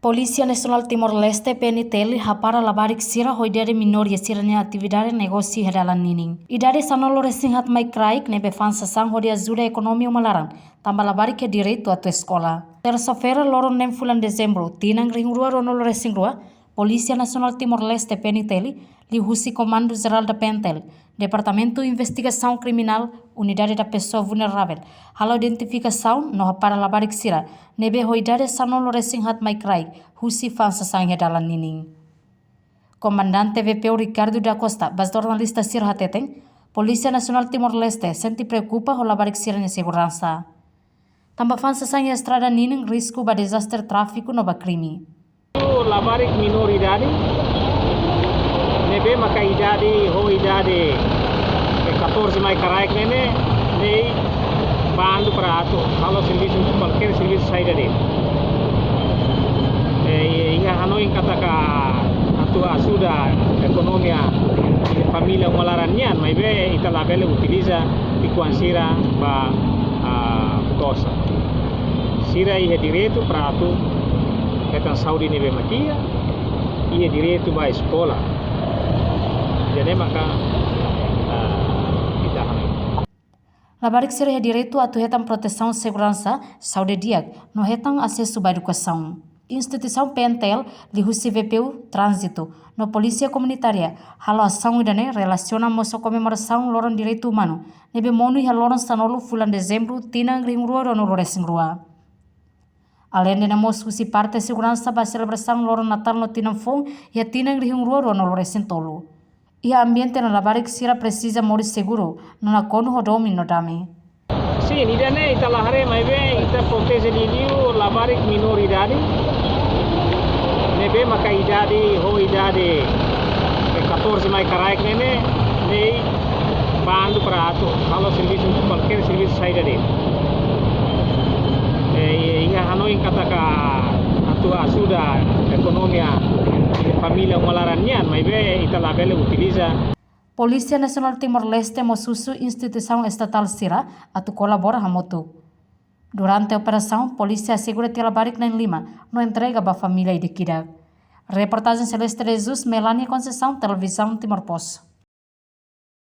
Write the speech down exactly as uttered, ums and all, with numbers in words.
Polísia Nasionál Timor-Leste, P N T L, hapara labarik sira ho idade menór iha sira-nia atividade negósiu iha dalan ninin. Idade sanulu-resin-haat mai kraik ne'ebé fa'an sasán hodi ajuda ekonomia uma laran, tanba labarik iha direitu atu eskola. Tersa-feira, loron neen fulan Dezembru, tinan rihun rua ruanulu-resin-rua, Polísia Nasionál Timor-Leste, P N T L, liuhusi Komandu Jerál da P N T L, Departamentu Investigasaun Kriminál, Unidade da Pessoa Vulnerável, halo identifikasaun no hapara labarik sira ne'ebé ho idade sanulu-resin-haat mai kraik, husi fa'an sasán iha dalan ninin. Komandante V P U Ricardo da Costa ba jornalista sira hateten, Polísia Nasionál Timor-Leste sente preokupa ho labarik sira-nia seguransa. Tanba fa'an sasán iha estrada ninin risku ba dezastre tráfiku no ba krime. Labarik menór idade, ne'ebé maka idade, ho idade, eh, catorze mai kraik ne'e ne'e, ne'e bandu para atu halo servisu, kualkér servisu saida de'it. Eh, iha hanoin katak atu ajuda ekonomia família uma laran nian, maibé ita labele utiliza ki'ikoan sira ba, ah, kosa. Sira iha direitu para atu hetan saúde ne'ebé mak iha, iha direitu ba eskola. Jadi maka, ah, ita hanoin. Labarik sira iha direitu atu hetan protesaun seguransa, saúde di'ak, no hetan asesu ba edukasaun. Instituisaun P N T L, liuhusi V P U Tránzitu no Polísia Komunitária, halo asaun ida-ne'e relasiona mós ho komemorasaun Loron Direitu Umanu, ne'ebé monu iha loron sanulu fulan Dezembru, tinan rihun rua ruanulu-resin-rua. Aleinde ne'e mós husi parte seguransa ba selebrasaun Loron Natál no Tinan Foun iha tinan rihun rua ruanulu-resin-tolu. Iha ambiente ne'e labarik sira presiza moris seguru, no nakonu ho domin no dame. Sin, ida-ne'e ita la haree maibé ita proteje liuliu labarik menór idade, ne'ebé maka idade, ho idade, eh, catorze mai kraik ne'e ne'e, ne'e bandu para atu halo servisu, kualkér servisu saida de'it. Eh, iha hanoin katak atu ajuda ekonomia família uma laran nian, maibé ita labele utiliza. Polísia Nasionál Timor-Leste mós husu instituisaun estatál sira atu kolabora hamutuk. Durante operasaun, polísia asegura tiha labarik na'in-lima no entrega ba família ida-idak. Reportajen Celeste de Jesus, Melania Conceição, Televizaun Timor Post.